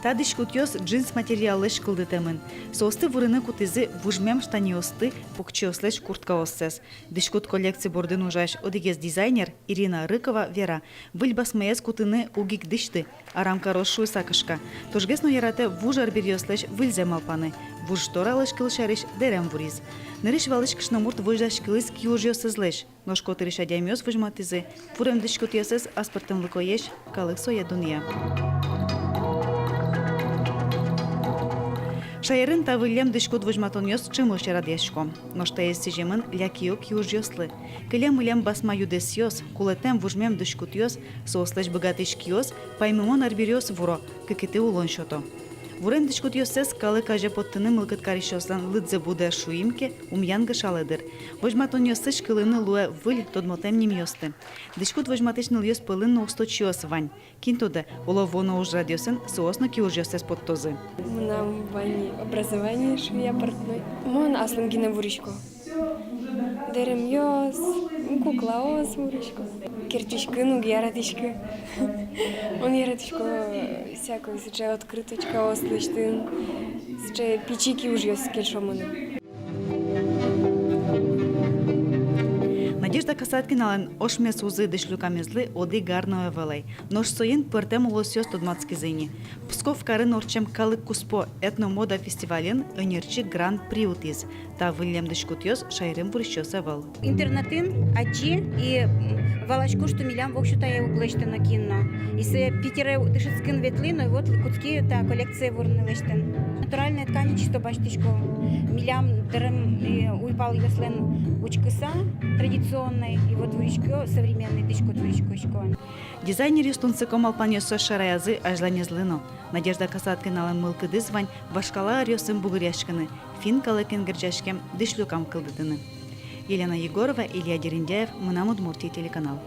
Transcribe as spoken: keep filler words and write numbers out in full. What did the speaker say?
Та дӥськутъёс джинс материаллэсь кылдытэмын. Соосты вурыны кутӥзы вужмем штаниосты, покчиослэсь курткаоссэс. Дӥськут коллекци бордын ужась одӥгез дизайнер Ирина Рыкова вера: выль басмаез кутыны уг ик дӥсьты, арам кароз шуыса кышка. Тужгес но яратэ вуж арбериослэсь выльзэ малпаны. Вуж шторалэсь, кылсярысь, дэрем вуриз. Нырысь валысь кышномурт возьдаськылӥз киужъёсызлэсь. Нош котырысь адямиос возьматӥзы: вурем дӥськутъёсыз аспӧртэмлыкоесь, калык сое дунъя. Шаерын та выллем дӥськут возьматонъёс ӵемысь радъясько. Нош таиз сӥземын лякиё киужъёслы. Кылем-мылем басма юдэсъёс, кулэтэм вужмем дӥськутъёс, соослэсь быгатӥсь киос паймымон арбериос вуро, кыкетӥ улон сёто. Вурем дӥськутъёссэс калык азе поттыны мылкыд карисьёслэн лыдзы будэ, шуим ке, ум янгышалэ, дыр. Возьматонъёсысь кылыны луэ выль, тодмотэм нимъёсты. Дӥськут возьматӥсь нылъёс пӧлын но усточиос вань. Кин тодэ, оло, вуоно ужрадъёсын соос но киужъёссэс поттозы. Мынам вань образование, швея, портной. Мон аслым гинэ вурисько. Дэремъёс, куклаос вурисько. Керчиськыны уг яратӥськы. Мон яратӥсько всякой сыӵе открыточкаос лэсьтыны, сыӵе пичи киужъёс кельшо мыным. Надежда Касаткиналэн ошмес узы дӥсьлюкамезлы одӥг ар но ӧвӧл ай. Нош соин пӧртэм улосъёс тодматскизы ини. Псков карын ортчем калык куспо этномода фестивальын ӧнерчи гран-при утӥз. Та выллем дӥськутъёс шаерын вурисьёс ӧвӧл. Интернетын адӟи и, м, валасько, что милям воксё тае уг лэсьты нокин но. И сое Питере дышетскыны ветлӥ, но и вот кутски та коллекцие вурыны, лэсьтыны. Натуральной ткани чисто басьтӥсько. Милям дэрем и уйпалъёслэн учкыса, традиционной, и вот вурисько, современной дӥськут вурисько. Дизайнеръёс тунсыко малпанъёссэс шараязы азьланезлы но. Надежда Касаткиналэн мылкыдыз вань вашкала аръёсын бугыръяськыны, финн калыкен герӟаськем дӥсьлюкам кылдытыны. Елена Егорова, Илья Дерендяев, «Мынам Удмуртие» телеканал.